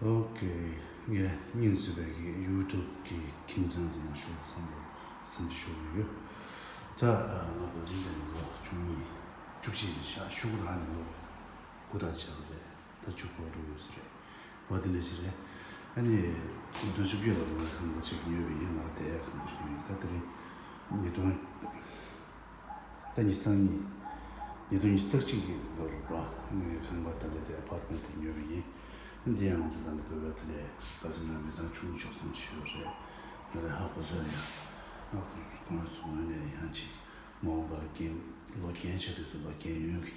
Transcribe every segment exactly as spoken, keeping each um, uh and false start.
ཨོ་ཀེ། ངས་སྙིང་བརྩེ་བའི་གི་ཡུ་ཊུབ་གི་ཁྱིམ་ཚང་འདི་ནང་ཞུགས་བསམ་བློ་བསམ་གྱི་ཞུ་གི་ཡོད། ད་ང་བོད་དོན་ལྡན་ལོ་བཅུ་གཉིས་བཅུ་གཅིག་རེད་ཤག་ཤུ་གུ་ར་ནས་ལོ་དགུ་དང་ཕྱེད་ཀ་རེད། ད་བཅུ་གོ་དྲུག་ཡོད་ས་རེད། འོ་དེ་འདྲ་ཞིག་རེད། ཨ་ནི་ཉིས་སྟོང་བཅུ་བརྒྱད་ལོ་ང་ཁང་པ་གཅིག་ཉོས་པ་ཡིན། ང་རང་དེ་ཁང་པ་གཅིག་ཉོས་ཡིན། ད་དེ་རིང་ཉིས་སྟོང་ད་ཉི་ཤུ་རྩ་གཉིས། ཉིས་སྟོང་ཉི་ཤུ་རྩ་གཅིག་གི་ལོར་རོ། ངའི་ཁང་པ་ད་ལྟ་དེ་ཨ་པར་ཊི་མེན་ཊི་དེ་ཉོས་པ་ཡིན། འདི་ཡང་ང་ཚོ་ད་ལྟ་བོད་པ་དེ་ལས་ག་ཚོད་ན་མི་ཚང་ཆུང་ཆུང་གསུམ་བྱས་ཡོད་རེད། ང་རང་ཧ་གོ་ས་རེད་ཡ། ཨ་ཁོང་ཚོ་ངོས་ནས་ཡང་ཅིག་མ་འོངས་པར་རྒན་ལོ་རྒན་ཆགས་དུས་ཚོད་ལ་རྒན་ཡོན་གྱི་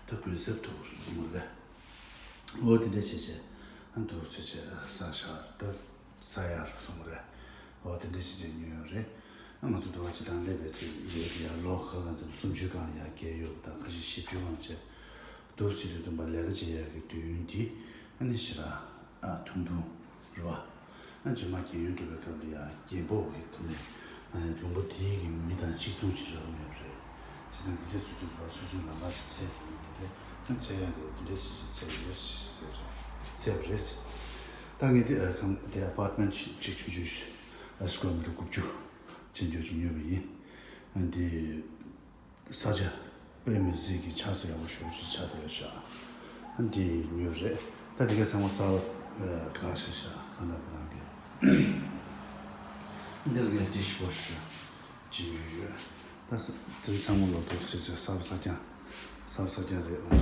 ད་གུན་གསབ་ཐུབ་སོང་བ་རེད། འོ་དེ་འདྲ་བྱས་བྱས་ཨ་འདུག་བྱས་བྱས་ས་ཤར་ད། ས་ཡར་སོང་བ་རེད། འོ་དེ་འདྲ་ཞིག་བྱས་ཉོས་ཡོད་རེད། ཨ་ང་ཚོ་དུ་བ་སྤྱི་བཏང་སླེབས་པའི་དུས་ཡོད་ཡ་ལོ་ཁ་ལ་ཙམ་སུམ་ཅུའི་སྒང་ལ་ཡར་བསྐྱལ་ཡོད་པ་དང་ཁ་ཤས་བཞི་བཅུའི་སྒང་བྱས། འདུག་སེ་དུས་ཙམ་པ་ལས་ཀ་བྱེད་ཡག་གི་དུས་ཡུན་འདི་ཨ་ནི་ཞེ་དྲག་ཨ་ཐུང་ཐུང་རེད་བ། ཨ་རྗེས་མ་རྒན་ཡོལ་འགྲོ་བའི་སྐབས་ལ་ཡ་རྒན་པོ་གི་ཐོག་ནས་ཨ་ནི་ལུང་པ་དེའི་གི་མི་དང་གཅིག་མཚུངས་ཅིག་རག་གི་མེད་པ་རེད། བྱས་ཙང་འདི་འདྲ་ཚུལ་དུ་བ་སོ་སོའི་ལམ་ཁ་ཞིག་འཚོལ་དགོས་ཀྱི་རེད། ཨ་འཚོལ་ཡག་འདི་འདི་འདྲ་ཞིག་ཞིག་འཚོལ་ཡོད་ཞིག་ཟེར་རེད། འཚོལ་བ་རེད། ད་ངས་འདི་ཨ་ཁང་དེ་ཨ་པར་ཊི་མེན་ཊི་གཅིག་ཆུང་ཆུང་ཞིག་ཨ་སི་ཀོ་ཡར་མི་ཊར་དགུ་བཅུ་ཅན་འགྱུར་ཅིག་ཉོས་པ་ཡིན། ཨ་འདི་ས་ཆ་དཔེ་མི་སྲིད་ཀྱི་ཆགས་ས་ཡག་པོ་ཞེ་པོ་ཅིག་ཆགས་བསྡད་ཤག་ཨ་འདི་ཉོས་རེད། ད་འདི་ག་ཚང་མ་གསར་པ་ཨ་ག་ཤ་ཤ་གང་ལྟར་ཁོ་རང་གི་འདིར་ངས་ཅི་ཞིག་པོ་ཞུ་ཅི་ཡོད་ཡོད། ད་ས་དེ་ཚང་མ་ལོ་ཏོག་ཅིག་ཅིག་གསར་པ་གསར་རྐྱང་གསར་པ་གསར་རྐྱང་རེད། འོང་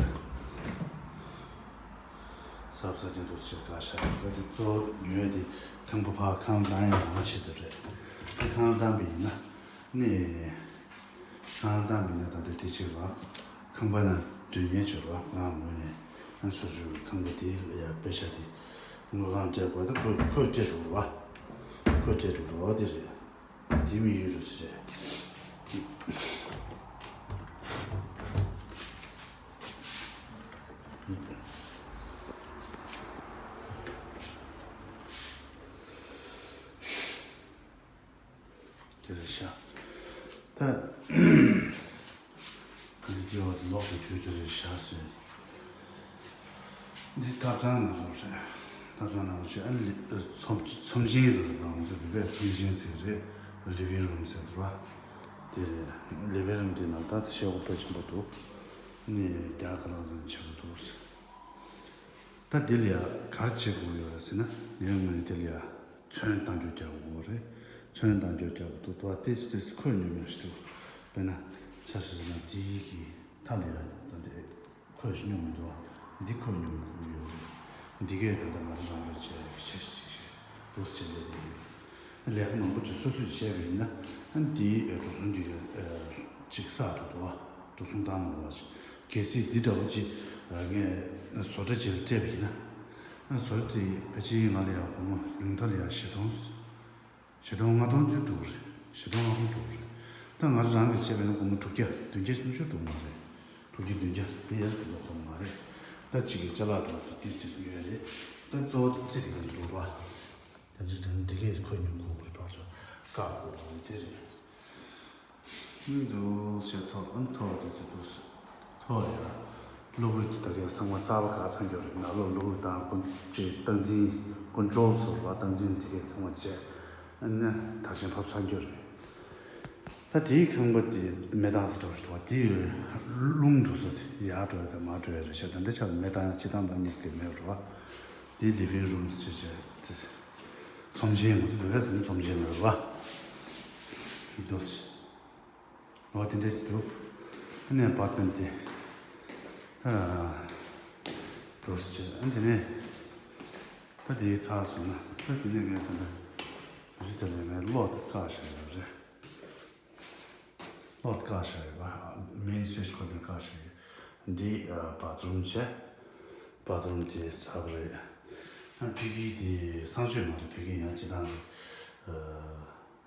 གསར་པ་གསར་རྐྱང་ཏོག་ཅིག་ག་ཤ་རེད། ད་དེ་གཙོ་བོ་ཉོས་དེ་ཁང་པ་ཕར་ཁང་བཏང་ཡག་རང་ཆེད་དུ་རེད། ད་ཁང་བཏང་པ་ཡིན་ན་ནི། ཁང་བཏང་མིན་ན་ད་ལྟ་དེ་ཅིག་ར། ཁང་པ་ནང་སྡོད་མཁན་ཅིག་ར་ཁོ་རང་ངོས་ནས་ཨ་སོ་སོའི་ཁང་པ་དེ་ལ་ཡ་དཔེ་ཆ་དེ་དངུལ་ཁང་སྤྲད་དགོས། ད་ཁོས་ཁོས་སྤྲད་འགྲོ་ར། ཁོས་སྤྲད་འགྲོ་ར་དེ་རེད། དེ་མི་ཡོད་རུ་ཅི་རེད། དེ་རེད་ཤག་ད་འདི་དེ་བ་དེ་ལོག་ཏུ་བཅོས་རྒྱུ་རེད་ཤག་ཟེར། འདི་ཐབ་ཚང་ནང་ལོགས་རེད། ཐབ་ཚང་ནང་ལོགས་རེད། ཨ་ནི་ལི་ཚོམས་ཚོམས་ཆེན་རེད། ང་ཚོ་བོད་པས་ཚོམས་ཆེན་ཟེར་རེད། ལི་ཝིང་རུམ་ཟེར་འདུག་བ། དེ་རེད། ལི་ཝིང་རུམ་དེ་ནང་ད་ཤེལ་སྒོ་ཕལ་ཆེན་པོ་འདུག་ནི་རྒྱ་ག་ལ་ཙམ་ཆེན་པོ་འདུག་ད་འདི་ལ་ཡ་ག་རེ་བྱེད་དགོས་ཡོད་རེད་ཟེར་ན། ངའི་ངོས་ནས་འདི་ལ་ཡ་ཚོན་བཏང་རྒྱུ་རྒྱག་དགོས་རེད། ཚོན་བཏང་རྒྱུ་རྒྱག་དགོས་འདུག་ཏིས་ཏིས་ཁོད་སྙོམས་ཡ་ཞིག་འདུག་དཔེར་ན་ཆ་བཞག་ན་འདི་གི་མཐའ་ལ་ཡ་ད་འདི་ཁོད་སྙོམས་མི་འདུག་འདི་ཁོད་སྙོམས་དགོས་ཡོད་རེད། འདི་གས་ད་ལྟ་ང་རང་རང་ལ་བྱས་ཡ་གི་ཆ་ཞིག་ཅིག་རེད། འདུག་བྱས་ལས་དེ་ཡོད། ལས་ཀ་མང་པོ་ཅིག་སོ་སོས་བྱས་པ་ཡིན་ན་ཨ་འདིའི་འགྲོ་སོང་འདི་ག་ཅིག་བསགས་འགྲོ་འདུག་བ། འགྲོ་སོང་བཏང་མ་བ་ཅིག་གལ་སྲིད་འདི་འདྲ་བོ་ཅིག་ངས་བཟོ་གྲྭ་ཅིག་ལ་སྤྲད་པ་ཡིན་ན། ཨ་བཟོ་གྲྭ་དེ་ཕལ་ཆེར་ང་ལ་ཡང་སྒོར་མོ་ཉུང་མཐའ་ལ་ཡང་བཞི་སྟོང་། བཞི་སྟོང་ལྔ་སྟོང་ཅིག་འགྲོ་གི་རེད། བཞི་སྟོང་ལྔ་སྟོང་འགྲོ་གི་རེད། ད་ང་རང་གིས་བྱས་པ་ཡིན་ན་སྒོར་མོ་དྲུག་བརྒྱ་བདུན་བརྒྱ་ཙམ་ཅིག་འགྲོ་གི་མ་རེད། དྲུག་བརྒྱ་བདུན་བརྒྱ་དེ་ཡར་འགྲོ་མདོག་ཁ་པོ་མ་རེད། ད་གཅིག་གི་ཅ་ལག་འདྲ་བོ་ཅིག་ཏིས་ཏིས་ཉོས་རེད། ད་གཙོ་བོ་རྩི་དེ་ག་ལ་འགྲོ་བ། ད་ཚོད་ད་ནི་དེ་གས་ཁོད་སྙོམས་གོང་བུར་བག་ཚོ་བཀག་དགོས་རང་དེ་རེད། འདུག་ཅེས་ཐོག་ཨ་ཐོག་དེ་ཚོ་འདུག་ཐོག་ཡ། གློག་རིགས་དེ་གས་ཚང་མ་གསར་པ་ག་ཚང་རྒྱུ་རེད། ནང་ལོགས་གློག་རིགས་དང་ཀོན་ཅེས་སྟངས་འཛིན་ཀོན་ཊོལ་ཚོ་ར་སྟངས་འཛིན་དེ་གས་ཚང་མ་བྱས། ཨ་ནི་ད་ཆེན་ཕབ་ཚང་རྒྱུ་རེད། ད་དེའི་ཁང་པ་དེ་མེ་བཏང་ས་འདྲ་བོ་ཞིག་འདུག་བ། དེ་ཡོད་རླུང་འགྲོ་ས་དེ་ཡར་འགྲོ་ཡ་དང་མར་འགྲོ་ཡ་རེད་ཤག་ད་འདི་ཆ་མེ་བཏང་ཡ་སྤྱི་བཏང་དང་གཉིས་ཀྱི་མེད་རེད་བ། དེ་ལི་ཝིང་རུམ་ཟེར་བྱས་ཚོམས་ཆེན་ང་ཚོ་བོད་པས་ཟེར་ན་ཚོམས་ཆེན་རེད་བ། འདུག་སེ། འོ་དེ་འདྲས་ཞིག་འདུག་ཨ་ནི་ཨ་པར་ཊི་མེན་ཊི་དེ། ཨ། འདུག་སེ་བྱས་ཨ་དེ་ནས། ད་དེའི་ཚར་སོང་ན་ད་དེ་ནས་ངས་ད་ལྟ་རི་དེ་ལས་ངས་གློག་དེ་བཀག་བཞག་ཡོད་རེད། གློག་དེ་བཀག་བཞག་ཡོད་པ། མེན་སུའིཆ་ཁོ་ནས་བཀག་བཞག་ཡོད། འདི་བཱ་ཐི་རུམ་བྱས། བཱ་ཐི་རུམ་དེ་གསར་པ་རེད། ཨ་ཕ་གི་དེ་གསང་སྤྱོད་མ་རེད། ཕ་གི་ཡང་སྤྱི་བཏང་རེད།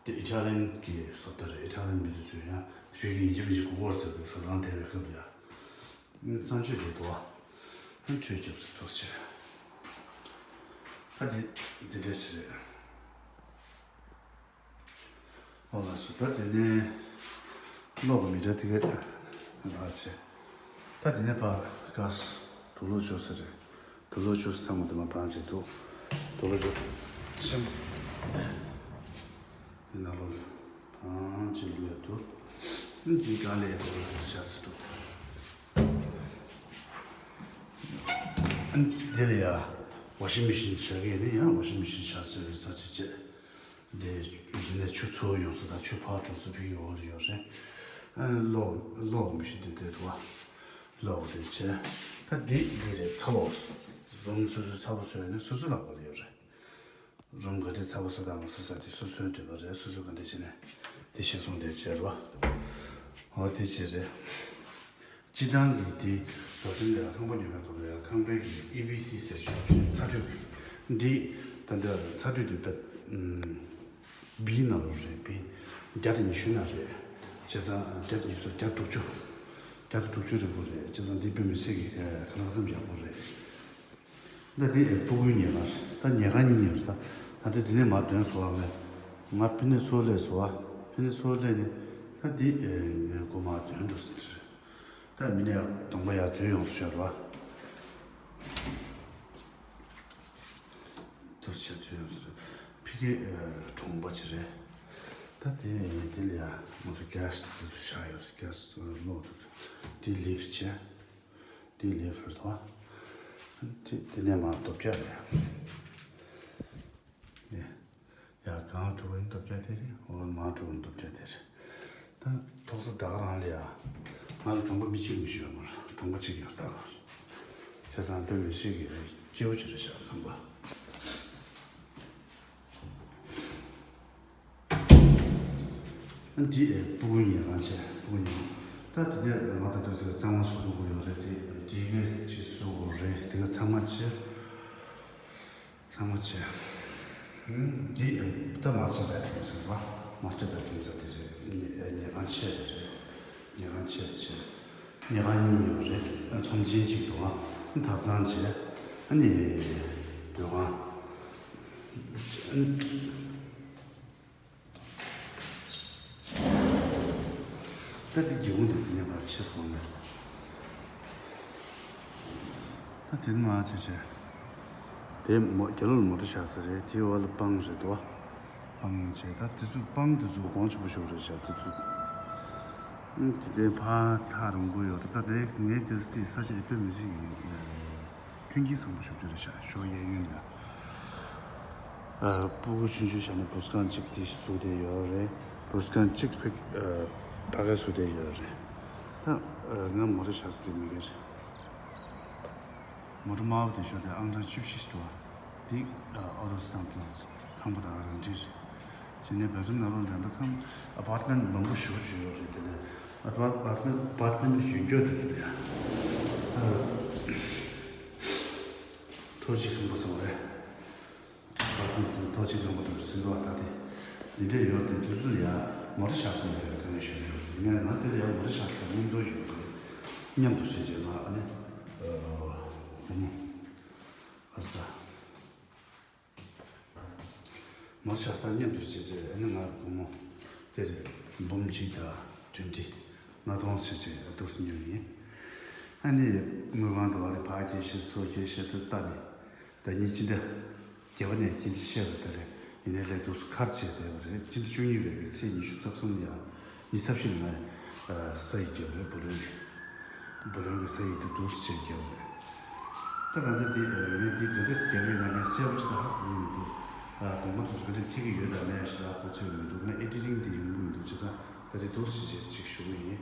དེ་ཨི་ཊ་ལི་ཡན་གྱི་བཟོ་ལྟ་རེད། ཨི་ཊ་ལི་ཡན་མི་དེ་ཚོས་ཡང་ཕ་གི་ཡིན་གཅིག་མིན་གཅིག་གོ་གོ་ཟེར་དུས་བཟའ་ཚང་དེ་བའི་སྐབས་ལ་ཡ། གསང་སྤྱོད་དེ་དོ། ཨ་ཁྲུས་རྒྱབ་ཚུལ་ཐུགས་ཆེ། ད་དེ་དེ་འདྲ་ཞིག་རེད། ཨོ་ལགས་སོ། ད་དེ་ནས་གློག་མི་འདྲ་དེ་ག་ལགས་ཆེ། ད་དེ་ནས་ཕར་ག་ས་དུག་ལོག་འཇོག་ས་རེད། དུག་ལོག་ཆུ་ཚང་མ་དེ་མ་བང་བྱེད་དུ། དུག་ལོག་ཆུ་ཆེན་པོ། འདི་ནང་ལོགས་བང་བྱེད་ལུས་ཡ་དུ། འདི་ག་ལས་དུག་ལོག་ཆུ་བཞག་སྲིད་དུ། འདི་ལ་ཡ་ཝ་ཤིང་མི་ཤིན་བཞག་གི་ནི་ཡང་ཝ་ཤིང་མི་ཤིན་བཞག་སྲིད་རེད་ས་ཆ་བཅད། འདི་འདི་ནས་ཆུ་ཚུར་ཡོང་ས་དང་ཆུ་ཕར་འགྲོ་ས་ཕ་གི་འོག་ལ་ཡོད་རེད། ཨ་ནི་གློག་གློག་མི་ཤེས་འདི་དེ་འདུག་བ། གློག་དེ་བྱས། ད་འདི་འདི་རེད་ཚ་བོ། རུམ་སོ་སོའི་ཚ་བོ་བཟོས་ནས་སོ་སོ་ལག་པ་ལ་ཡོད་རེད། རུམ་ག་འདྲས་ཚ་བོ་བཟོ་དང་མ་བཟོ་ས་དེ་སོ་སོའི་འདོད་པ་རེད། སོ་སོ་ག་འདྲས་བྱས་ནས་འདི་ཤེས་སོང་དེ་བྱས་རེད་བ། འོ་དེ་བྱས་རེད། སྤྱི་བཏང་གི་དེ་རྡོ་ཆེན་ལ་ཁང་པ་ཉོ་མཁན་དང་ལ་ཁང་པའི་གི་ཨི་བི་སི་ཟེར་ཆོག་ཚ་དྲོད་ཀྱི་འདི་ད་འདི་ཚ་དྲོད་དེ་ད་བིའི་ནང་ལོགས་རེད། བི་བརྒྱ་དང་ཉི་ཤུ་ནང་རེད། བྱས་ཙང་བརྒྱ་དང་ཉི་ཤུ་བརྒྱ་དྲུག་ཅུ་བརྒྱ་དང་དྲུག་ཅུ་རེད་པོ་རེད། བྱས་ཙང་འདི་དཔེ་མི་སྲིད་ཀྱི་ཁ་ལག་ཙམ་ཡག་པོ་རེད། ད་འདི་ཨེ་སྤུ་གུའི་ཉལ་ཁང་རེད། ད་ཉལ་ཁང་གཉིས་ཡོད་རེད། ད་ད་འདི་འདི་ནས་མར་ཐོན་སོང་བ་ངས། ང་ཕི་ནས་ཚུར་སླེབས་སོང་བ། ཕི་ནས་ཚུར་སླེབས་ནས་ད་འདི་ཨེ་ངས་སྒོ་མར་ཐོན་འགྲོ་ཟེར། ད་མི་ནས་གདོང་པ་ཡར་འཛུལ་ཡོང་ཤར་བ། དུར་ཆ་འཛུལ་ཡོང་ཟེར། ཕི་གི་ཨེ་གྲོང་པ་ཅིག་རེད། ད་དེ་དེ་ལ་ཡ་ང་ཚོ་གེ་སི་དེ་ཚོ་བཞག་ཡོད་རེད། གེ་སི་གློག་དེ་ཚོ་དེ་ལིབ་བྱས། དེ་ལིབ་རེད་དོ། དེ་དེ་ནས་མར་རྡོ་བརྒྱ་རེད། ནས་ཡར་གང་འགྲོ་བའི་རྡོ་བརྒྱ་དེ་རེད། འོ་མར་འགྲོ་བའི་རྡོ་བརྒྱ་དེ་རེད། ད་ཐོག་ས་ད་ག་རང་ལ་ཡ། ང་ལ་གྲོང་པ་མི་གཅིག་མི་ཤོད་མར་གྲོང་པ་གཅིག་ཡོད་ད། བྱས་ཙང་དཔེ་མི་སྲིད་ཀྱི་རེད། སྐྱིད་པོ་ཅིག་རེད་ཤག་ཁང་པ། འདི་ཨེ་སྤུ་གུ་ཉལ་ཁང་བྱས། སྤུ་གུ་ཉལ་ཁང་། ད་དེ་ནས་ང་ད་ལྟ་དེ་ག་གཙང་མ་བཟོ་དགོས་ཡོད་རེད། དེ་དེ་གས་ཅིག་བཟོ་དགོས་རེད། དེ་ག་ཚང་མ་བྱས། ཚང་མ་བྱས། ཨུམ། འདི་ཨེ་ད་མ་སི་ཊར་བེད་རུམ་ཟེར་བ། མ་སི་ཊར་བེད་རུམ་ཟེར་དེ་རེད། ཉལ་ཉལ་ཁང་ཆེ་དེ་རེད། ཉལ་ཁང་ཆེ་དེ་ཆེ། ཉལ་ཁང་གཉིས་ཡོད་རེད། ཨ་ཚོམས་ཆེན་གཅིག་འདུག་ཨ། ཐབ་ཚང་བྱས། ཨ་ནི་སྡོད་ཁང་། ད་དེ་སྒེའུ་ཁུང་དེ་དེ་ནས་ཕར་ཕྱེ་སོང་ནས། ད་དེ་ནས་མར་ཕྱེ་བྱས། དེ་མོ་རྒྱ་ལོ་ལ་མོ་ཊ་བཞག་ས་རེད། དེའི་འོག་ལ་སྤང་རེད་དོ། སྤང་བྱས། ད་དེ་ཚོ་སྤང་དེ་ཚོ་གོང་ཆེན་པོ་ཞིག་རེད་བཞག་དེ་ཚོ། ཨུམ། དེ་དེ་ཕར་ཐག་རིང་པོ་ཡོད་རེད། ད་དེ་ངའི་དེ་ཚོ་དེ་ས་ཆ་དེ་དཔེ་མི་སྲིད་ཀྱི་ཡོད། མཐུན་རྐྱེན་བཟང་པོ་ཞེ་པོ་ཅིག་རེད་ཤག་ཞོགས་གཡས་གཡོན་ལ། ཨ། སྤུ་གུ་ཆུང་ཆུང་བཞག་ན་བུ་སྒང་གཅིག་དེ་བཟོས་བསྡད་ཡོད་རེད། བུ་སྒང་གཅིག་ཕ་གི་ཨ་ཕ་གིར་བཟོས་བསྡད་ཡོད་རེད། ད་ཨ་ང་མོ་ཊ་བཞག་ས་དེ་མ་གི་རེད། མོ་ཊ་དམར་པོ་དེ་ཞོགས་དེ་ཨང་གྲངས་བཅུ་བཞི་ཞིག་འདུག་ཨ། དེ་ཨ་ཨོ་ཊོ་སི་ཊེམ་པ་ལ་ཁང་པ་དང་རང་འཁྲིས་རེད། བྱས་ནས་སྦེལ་ཇམ་ནང་ལོགས་འདྲ་འདྲ་ཁང་ཨ་པར་ཊི་མེན་ཊི་མང་པོ་ཞེ་པོ་ཅིག་ཡོད་རེད། དེ་ལས་ཨ་པར་ཨ་པར་ཊི་མེན་ཊི་ཡོད་རྒྱུ་དེ་ཚོ་ལ་ཡ། ཨ། ཐོག་གཅིག་ཁང་པ་བཟོ་བ་རེད། ཨ་ཁང་ཚན་ཐོག་གཅིག་ཁང་པ་འགྲོ་ཟིན་རོགས། ད་དེ་འདི་འདྲས་ཡོད་དེ་དུས་ཚོད་ཡ་མོ་ཊ་བཞག་ས་མེད་པའི་དཀའ་ངལ་ཞེ་པོ་ཅིག་ཡོད་རེད། ངས་ང་དེ་ལ་ཡ་མོ་ཊ་བཞག་ས་མཉམ་དུ་ཡོད་རེད། མཉམ་དུ་བྱས་རྗེས་ང་ཨ་ནི་ཨ་བུ་མོ་ཨ་ས། མོ་ཊ་བཞག་ས་མཉམ་དུ་བྱས་རྗེས་ཨ་ནི་ང་བུ་མོ་དེ་རེད། འབུམ་གཅིག་དང་བདུན་ཁྲི་ལྔ་སྟོང་ཟེར་བྱས་འདུག་སེ་ཉོས་ཡིན། ཨ་ནི་དངུལ་ཁང་དུ་བ་རེ་ཕར་སྐྱེལ་བཤད་ཚུར་སྐྱེལ་བཤད་དུ་ལྟ་ནས། ཟླ་ཉིན་སྤྱི་ཟླ་བརྒྱད་པ་ནས་སྐྱེལ་བཤད་པ་དེ་རེད། ཡིན་ནའི་ལས་འདུག་སེ་ཁར་བྱས་བསྡད་པ་རེད། སྤྱི་ཟླ་བཅུ་གཉིས་པའི་གི་ཚེས་ཉི་ཤུ་རྩ་གསུམ་ཡ། ཉི་ཤུ་རྩ་བཞི་ལ་ང་ས་ཡིག་བརྒྱབ་རེད། བུ་ལོན་གྱི་བུ་ལོན་གྱི་ས་ཡིག་དེ་འདུག་སེ་བྱས་བརྒྱབ་རེད། ད་ག་འདྲ་དེ་ངས་འདི་ག་འདྲས་བརྒྱབ་ཡོད་ན་ངས་གསལ་པོ་ཅིག་ད་ཧ་གོ་གི་མི་འདུག་ཨ། དགོངས་པ་དེ་ཚོ་ག་འདྲས་འཁྱེར་གྱི་ཡོད་དམ་མེད་ཞེ་དྲག་གོ་ཚོད་མི་འདུག་ངས་ཨེ་ཌི་ཊིང་དེ་ཡོང་གི་མི་འདུག་བྱས་ཙང་ད་རེས་འདུག་སེ་བྱས་ཅིག་ཞུ་གི་ཡིན།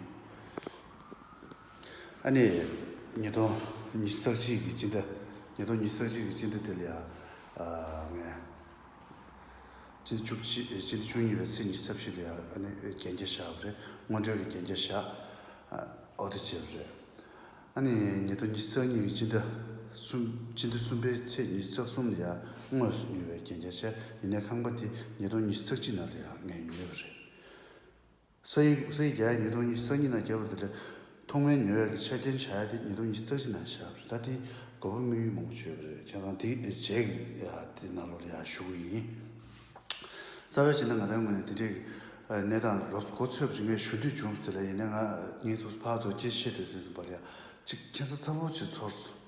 ཨ་ནི་ཉིས་སྟོང་ཉི་ཤུ་རྩ་གཅིག་གི་སྤྱི་ཟླ། ཉིས་སྟོང་ཉི་ཤུ་རྩ་གཅིག་གི་སྤྱི་ཟླ་དེ་ལ་ཡ། ཨ། ངས་སྤྱི་ཟླ་བཅུ་གཅིག་སྤྱི་ཟླ་བཅུ་གཉིས་པའི་ཚེས་ཉི་ཤུ་རྩ་བཞི་ལ་ཡ་ཨ་ནི་གན་རྒྱ་བཞག་པ་རེད། སྔོན་འགྲོའི་གི་གན་རྒྱ་བཞག་ཨ། ཨོ་དེ་བྱས་པ་རེད། ཨ་ནི་ཉིས་སྟོང་ཉི་ཤུ་རྩ་གཉིས་ཀྱི་སྤྱི་ཟླ་གསུམ། སྤྱི་ཟླ་གསུམ་པའི་ཚེས་ཉི་ཤུ་རྩ་གསུམ་ལ་ཡ་དངོས་སུ་ཉོས་པའི་གན་རྒྱ་བྱས། ཡིན་ནའི་ཁང་པ་དེ་ཉིས་སྟོང་ཉི་ཤུ་རྩ་གཅིག་ནང་ལ་ཡ་ངས་ཉོས་པ་རེད། ས་ཡིག་ས་ཡིག་རྒྱག་ཡ་ཉིས་སྟོང་ཉི་ཤུ་རྩ་གཉིས་ནང་བརྒྱབ་པ་དེ་ལས་ཐོག་མའི་ཉོ་ཡ་གི་ཆ་རྐྱེན་བྱ་ཡ་དེ་ཉིས་སྟོང་ཉི་ཤུ་རྩ་གཅིག་ནང་བཞག་པ་རེད། ད་དེ་དགོས་པ་དམིགས་ཡུལ་མང་པོ་བརྗོད་པ་རེད། བྱས་ཙང་དེ་རྗེས་ཀྱི་ཡ་དེ་ནང་ལོགས་ལ་ཡ་ཞུ་གི་ཡིན། རྩ་བའི་བྱས་ན་ང་རང་ངོས་ནས་དེ་འདྲའི་གནས་སྟངས་རོབ་གོ་ཚོད་པ་ཅིག་ངས་ཞུ་འདོད་བྱུང་སོང་། དེ་ལ་ཡིན་ནའི་ང་ངས་ཚོ་ཕར་ཚུར་སྐད་ཆ་བཤད་དུས་དུས་དུས་བར་ལ་ཡ་ཅིག་ཁྱད་མཚར་ཚ་པོ་ཅིག་ཚོར་སོང་།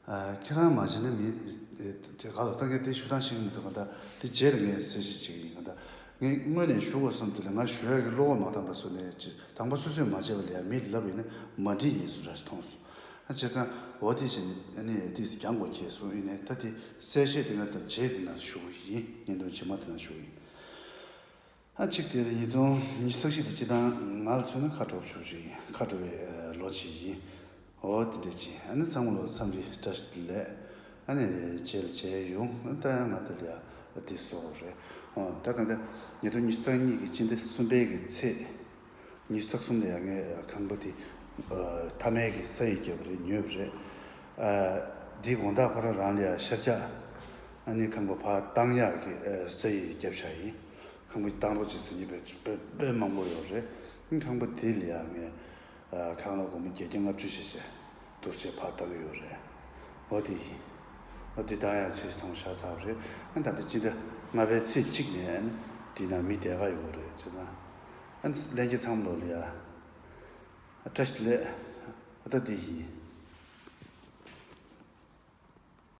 ཨ། ཁྱེད་རང་མ་བྱས་ན་མི་དེ་ག་ལ་ལྟ་མཁན་དེ་ཞུ་སྟངས་ཤེས་ཀྱི་མི་འདུག་ག་ད་དེ་རྗེས་ལ་ངས་གསལ་བཤད་བྱེད་ཀྱི་ཡིན་ག་ད། ངས་སྔོན་ནས་ཞུ་དགོས་བསམ་དུས་ལ་ང་ཞུ་ཡག་གི་བློ་ཁོག་མ་བཏང་བ་བཟོ་ནས་ཅི་དང་པོ་སོ་སོས་མ་བྱས་པ་ལ་ཡང་མིས་ལབ་ཡིན་ན་མ་འགྲིག་ངེས་སུ་ར་མཐོང་སོང་། ཨ་བྱས་ཙང་འོ་དེ་བྱས་ནས་ཨ་ནི་དེས་རྒྱང་གོ་ཁྱེར་སོང་ཡིན་ནས་ད་དེ་གསལ་བཤད་དེ་ང་ད་རྗེས་དེ་ན་ཞུ་གི་ཡིན། བརྙན་ཐུང་རྗེས་མ་དེ་ན་ཞུ་གི་ཡིན། ཨ་གཅིག་དེ་རེད། ཉིས་སྟོང་ཉི་ཤུ་རྩ་གཅིག་དེ་སྤྱི་བཏང་ང་ལ་མཚོན་ན་ཁ་དྲོ་པོ་ཞེ་པོ་ཅིག་ཡིན། ཁ་དྲོ་བའི་ཨ་ལོ་ཅིག་ཡིན། འོ་དེ་འདྲ་ཅིག་ཨ་ནི་ཚང་མ་ལོ་འཚམས་འདྲི་བཀྲ་ཤིས་བདེ་ལེགས། ཨ་ནི་རྗེས་ལ་མཇལ་ཡོང་། ཨ་ད་ཡང་ང་དེ་ལ་ཡ་དེ་བཟོ་དགོས་རེད། འོ་ད་ད་ད་ཉིས་སྟོང་ཉི་ཤུ་རྩ་གཉིས་ཀྱི་སྤྱི་ཟླ་གསུམ་པའི་གི་ཚེས་ཉི་ཤུ་རྩ་གསུམ་ལ་ཡ་ངས་ཁང་པ་དེ་ཨ་མཐའ་མའི་གི་ས་ཡིག་བརྒྱབ་པ་རེད། ཉོས་པ་རེད། ཨ་དེའི་དགོང་དག་ཁོ་རང་རང་ལ་ཡ་ཤར་རྒྱག་ཨ་ནི་ཁང་པ་ཕར་བཏང་ཡག་གི་ཨ་ས་ཡིག་བརྒྱབ་བཞག་ཡིན། ཁང་པ་བཏང་རོགས་བྱེད་ཟེར་མཁན་དཔེ་དཔེ་དཔེ་མང་པོ་ཡོད་རེད། ཁང་པ་དེ་ལ་ཡང་ངས་ཨ་ཁང་གླ་སྒོར་མོ་བརྒྱད་བརྒྱ་ལྔ་བཅུ་བྱས་བྱས་འདུག་སེ་ཕར་བཏང་གི་ཡོད་རེད། འོ་དེ་ཡིན། འོ་དེ་བཏང་ཡག་ཚོད་ཚང་བཞག་ཚར་བ་རེད། ཨ་ད་ལྟ་སྤྱི་ཟླ་ལྔ་པའི་ཚེས་གཅིག་ནས་ཨ་ནི་དེ་ན་མི་བསྡད་ག་ཡོད་རེད། བྱས་ཙང་ཨ་ནི་ལྷན་རྒྱས་ཚང་མ་ལོ་ལ་ཡ་ཨ་བཀྲ་ཤིས་བདེ་ལེགས། ཨ་ད་དེ་ཡིན།